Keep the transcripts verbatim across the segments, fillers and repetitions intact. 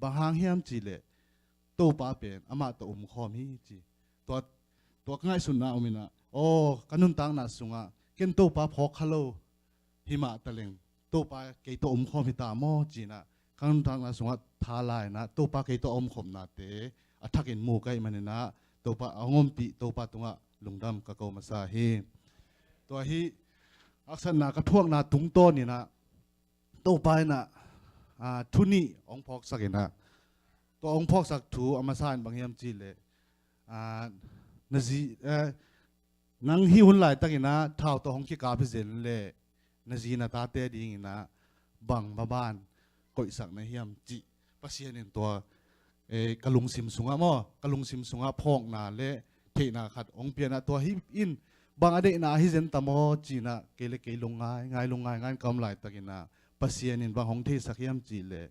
Bang hang hiam cih leh Topa pen amah tawh omkhawm hi ci. Tua, tua ka ngaihsutna om inah, aw, ka nuntakna sungah ken Topa phawk kha lo himah taleng Topa kei tawh omkhawm hi ta maw ci inah ka nuntakna sungah tha la inah Topa kei tawh a omkhopnate a thakin mu ka hih maninah Topa a hong ompih Topa tungah lungdam ka ko masa hi. Tua hi haksatna ka thuakna tungtawn inah Topa inah, ah, thu nih hong phawksak inah, tua hong phawksak thu a masa in bang hiam cih leh, ah, na zi, eh, nang hih hun laitakinah thau tawh hong kikap hi zen leh na zi na tate dinginah bang maban koihsak na hiam cih Pasian in tua, eh, ka lungsim sungah maw, ka lungsim sungah phawkna le theihna khat hong pianah tua hi in bang a deihna hi zen ta maw cinah kei le kei lungngai ngai lungngai ngai in ka om laitakinah Pasian in bang hong theisak hiam cih leh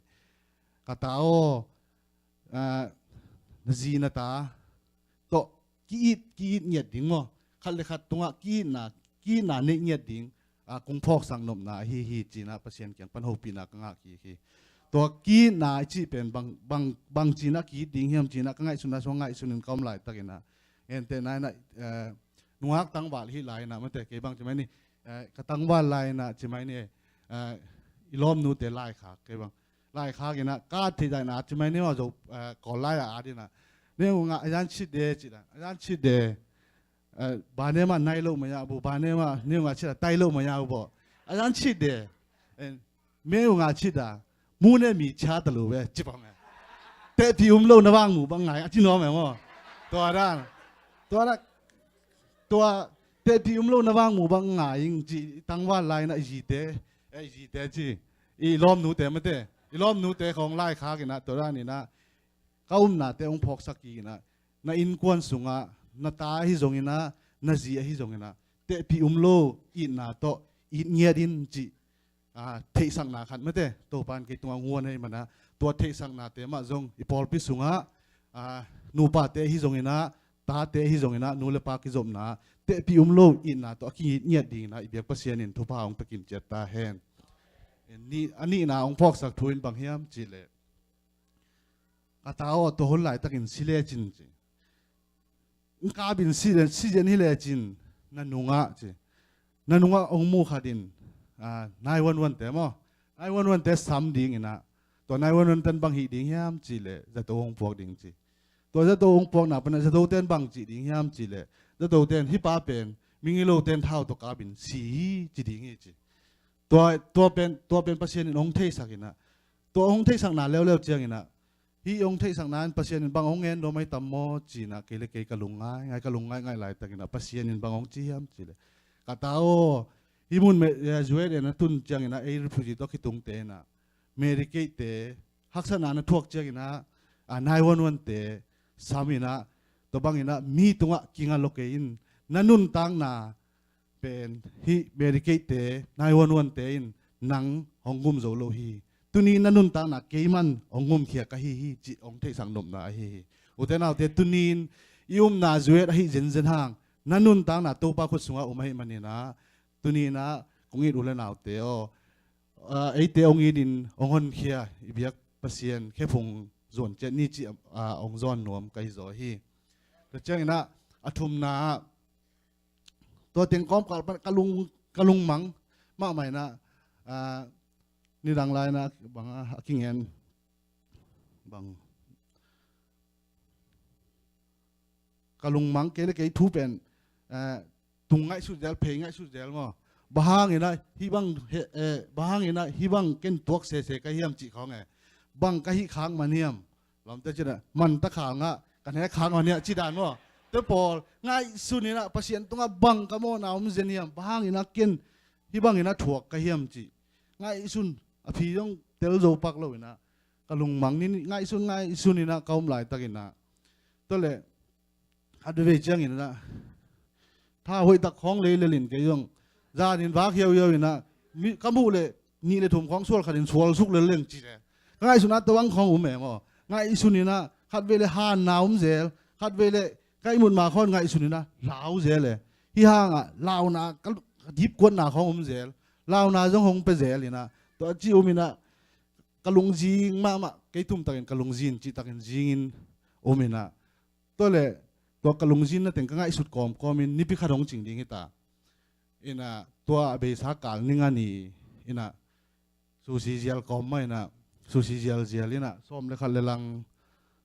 ka ta aw, ah, na zi na ta tawh ki-it ki-it ngiat ding maw, khat le khat tungah ki-itna ki-itna neih ngiat ding, ah, kong phawksak nopna ahi hi cinah Pasian kiang pan hopihna ka ngah kik hi. Tua ki-itna i cih pen bang, bang, bang cinah ki-it ding hiam cinah ka ngaihsutna sungah ngaihsun in ka om laitakinah ente na inah, eh, nungak tangval hi lai inah mate kei bang ci mai ni, eh, ka tangval lai inah ci mai ni, eh, i lawmnute laikhak kei bang laikhak inah ka theih daina at ci mai ni mah zo, eh, kawl lai a at inah ni ungah a yan chit de ci da a yan chit de. Eh, ba ne mah nai lo maya bu ba ne mah ni ungah chit a tai lo maya bu a yan chit de. Eh, me ungah chit a mu ne mi cha ta lo ve ci bang eh. Tehpi um lo na vang mu bang ngai a ci nuam eh maw. Tua dan tua dan tua tehpi um lo na vang mu bang ngai ing ci tangval lai inah i zite, eh, i zite ci i lawmnute mate i lawmnute khawng laikhak inah tua dan inah ka upnate hong phawksak kik inah na innkuan sungah na ta ahi zonginah na zi ahi zonginah tehpi um lo itna tawh it ngiat in cih, ah, theihsakna khat mate Topa in kei tungah nguan ahi manah tua theihsaknate mah zong i pawlpi sungah, ah, nupate ahi zonginah tate ahi zonginah nu le pa kizopna tehpi um lo itna tawh a ki-it ngiat dinginah i biak Pasian in thupha hong pekin ciat ta hen. Ni, a nihna hong phawksak thu in bang hiam cih leh ka ta aw tua hun laitakin si lecin ci. Ka bin si zen hi lecin na nungah ci. Na nungah hong mu khat in, ah, nine one one te maw, nine one one te sam dinginah tua nine one one ten bang hih ding hiam cih leh zato hong puak ding ci. Tua zato hong puakna panah zatoten bang cih ding hiam cih leh zatoten hih pa pen mingiloten thau tawh ka bin si hi ci ding hi ci. Tua, tua pen, tua pen Pasian in hong theisak inah tua hong theihsakna leuleu cianginah hih hong theihsakna in Pasian in bang hong ngen dawm ahi tam maw cinah kei le kei ka lungngai ngai ka lungngai ngai laitakinah Pasian in bang hong ci hiam cih leh ka ta aw hih mun me, eh, zuet en a tun cianginah ei refugee tawh kitungte inah Medicaid te haksatna na thuak cianginah, ah, nine one one te sam inah tua banginah mi tungah kinga lo kei in na nuntakna pen hih Medicaid te nine one one te in nang hong gum zo lo hi. Tuni na nuntakna keiman hong gumkhia ka hi hi cih hong theihsak nopna ahi hi. Ute naute tunin i upna zuet ahi zenzen hang na nuntakna Topa khut sungah um ahi maninah tuninah kong it u le naute aw, ah, eite hong itin hong honkhia i biak Pasian khephung zuan ciat ni cih, ah, hong zawn nuam ka hi zaw hi. Tua cianginah a thumna ah tua teng kawmkal pan ka lung, ka lungmang mahmah inah, ah, nidang lai inah bang a kingen bang ka lungmang kei le kei thu pen, eh, tung ngaihsut zel phei ngaihsut zel maw? Bang hanginah hih bang he, eh, bang hanginah hih bang ken tuak sese ka hiam cih khawng eh bang ka hih khak man hiam? Lawmte cinah man ta khal ngah ka hnek khak man hiam cih dan maw? Te pawl ngaihsun inah Pasian tungah bang ka mawhna om zen hiam? Bang hanginah ken hih banginah thuak ka hiam cih ngaihsun a phi zong tel zo pak lo inah ka lungmang ni ngaihsun ngaihsun inah ka om laitakinah tua le khat veve cianginah tha hoihtak khawng leilelin kei zong zanin vak hiauhiau inah mi ka muh le nih le thum khawng sual khatin sual suk lelleng ci le ka ngaihsun ah tawang khawng um e maw? Ngaihsun inah khat vei le hanna um zel khat vei le ka ihmut ma khawn ngaihsun inah lau zel e. Hih hangah launa ka dipkuatna khawng um zel launa zong hong pia zel inah tua ci um inah ka lungzing mahmah, kei tumtakin ka lungzin cihtakin zingin um inah, tua le tua ka lungzinna teng ka ngaihsut kawmkawmin nipi khat hong cing ding hita. Inah tua a beisa kal ni nga ni inah susi zial kawm mah inah, susi zialzial inah sawm le khat le lang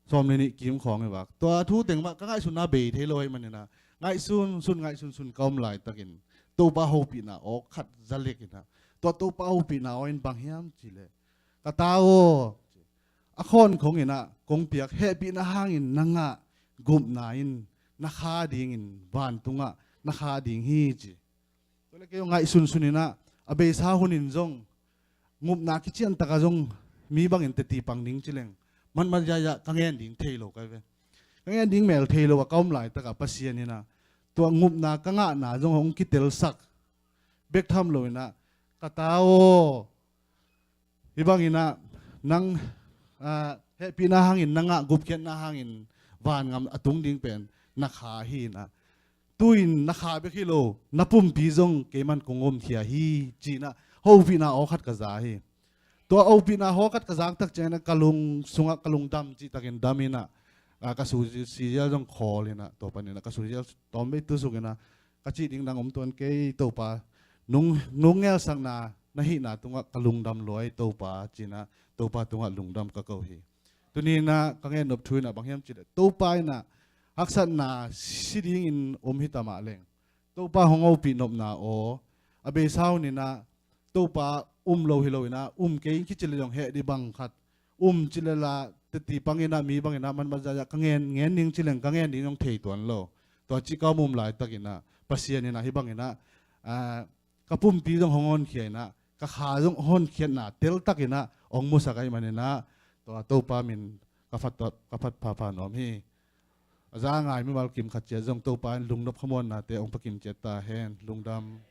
sawm le nih kim khawng i vak. Tua thu teng mah ka ngaihsunna bei thei lo ahih man inah ngaihsun sun, ngaihsun sun ka om laitakin Topa hopihna aw khat za lek inah, tua Topa hopihna aw in bang hiam cih leh, ka ta aw, a khawn khong inah kong piak hehpihna hangin na ngah gupna in na kha dingin vantungah na kha ding hi ci. Tua le kei hong ngaihsun sun inah a beisa hunin zong gupna kician taka zong mi bangin teti pang ding ci leng, matmat ziahziah ka ngen ding thei lo ka hi ve. Ka ngen ding mel thei lo a ka om laitakah Pasian inah tua gupna ka ngahna zong hong kitelsak bek tham lo inah, ka ta aw, hih bang inah nang, ah, hehpihna hangin na ngah gupkhiatna hangin vangam a tung ding pen na kha hi inah, tu-in na kha bek hi lo, na pumpi zong keiman kong omkhia hi ci inah hopihna aw khat ka za hi. Tua hopihna aw khat ka zak tak ciangin ah ka lung sungah ka lungdam cihtakin dam inah, ah, ka susi zial zong khawl inah, tua pan inah ka susi zial tawm bei tusuk inah, ka cih ding dang om tuan kei Topa, nung, nung ngelsakna na hihna tungah ka lungdam luai Topa ci inah Topa tungah lungdam ka ko hi. Tuni inah ka ngen nop thu inah bang hiam cih leh, Topa inah haksatna si dingin om hita mah leng, Topa hong hopih nopna aw, a beisa hun inah Topa um lo hi lo inah, um kei in kici le zong heh dih bang khat, um ci le la teti pang inah mi bang inah matmat ziahziah ka ngen, ngen ding ci leng ka ngen ding zong thei tuan lo. Tua cih ka om um laitak inah Pasian inah hih bang inah, ah, ka pumpi zong hong honkhia inah, ka kha zong honkhiatna teltak inah hong musak ahih man inah, tua Topa min ka phat, ka phat phapha nuam hi. A za ngai mimal kim khat ciat zong Topa in lungnop khamuannate hong pia kim ciat ta hen. Lungdam.